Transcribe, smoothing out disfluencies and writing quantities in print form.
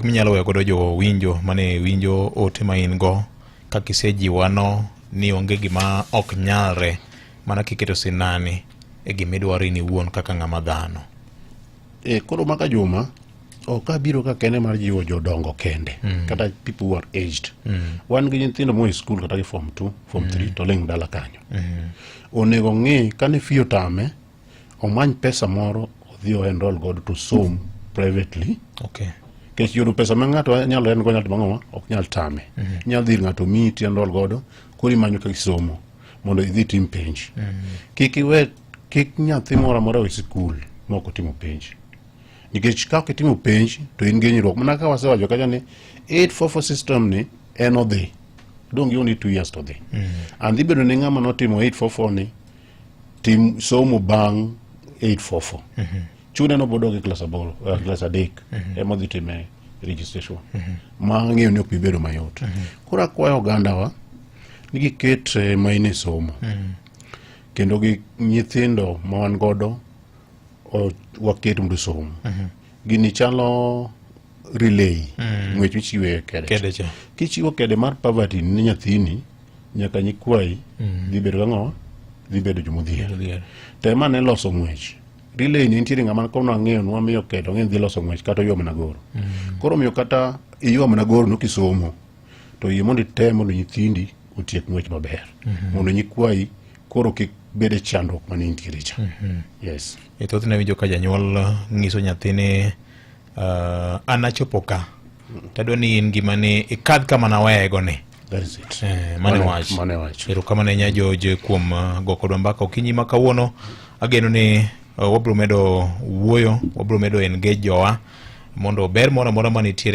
Minyalo weyo godo jowinjo mane winjo ote ma in go kaka isejiwano ni onge gima ok nyalre mana kiketo sinani e gima idwaro in iwuon kaka ng'ama dhano. Koro maka juma ok abiro ka kende mar jiwo jodongo kende kata people who are aged. Wan gi nyithindo moa e school kata gi form 2, form 3 to ling dala kanyo. Onego ng'i kane fee otame, omany pesa moro odhi o enroll godo to som privately. Nikech yudo pesa ma ng'ato nyalo en go nyalo timo ang'o, ok nyal tame. Inyalo dhi ir ng'ato miyi ti enroll godo, koro imanyo kaka isomo mondo idhi tim penj. Kik iwe kik nyathi moro amora we sikul ma ok otimo penj, nikech ka ok itimo penj to in gi hinyruok. Mana kaka wasewacho kacha ni 844 system ni en odhi dong' gi only 2 years to dhi and dhi bedo ne ng'ama notimo 844 ni tim somo bang' 844 chune nobodok e klas 8, klas 3 ema odhi time registration ma ng'eyo ni ok bi bedo mayot. Koro akwayo ogandawa ni giket maino e somo kendo gi nyithindo ma wan godo waket mondo osom. Gini chalo relay, ng'wech michiwe kede. Kede cha. Kichiwo kede mar poverty ne nyathini, nyaka nyikwayi dhi bedo gang'o? Dhi bedo jomodhier. Odhier. Tem ane loso ng'wech relay ni. Nitiere ng'ama kono ang'eyo nwamiyo kede ong'e ni dhi loso ng'wech kata oywa mana goro. Koro omiyo kata iywa mana goro no kisomo to yie mondo item mondo nyithindi otiek ng'wech maber mondo nyikwayi koro kik bed e chandruok mane nitiere cha. Yes. E thothne winjo ka janyuol nyiso nyathine, "An achopo ka, tadwa ni in gimani ikadh kama naweyego ni." That is it. Mane wach. Mane wach. Erokamano ahinya, George, kuom go kodwa mbaka okinyi ma kawuono. Ageno ni wabiro medo wuoyo, wabiro medo engage jowa mondo ber moro amora manitiere.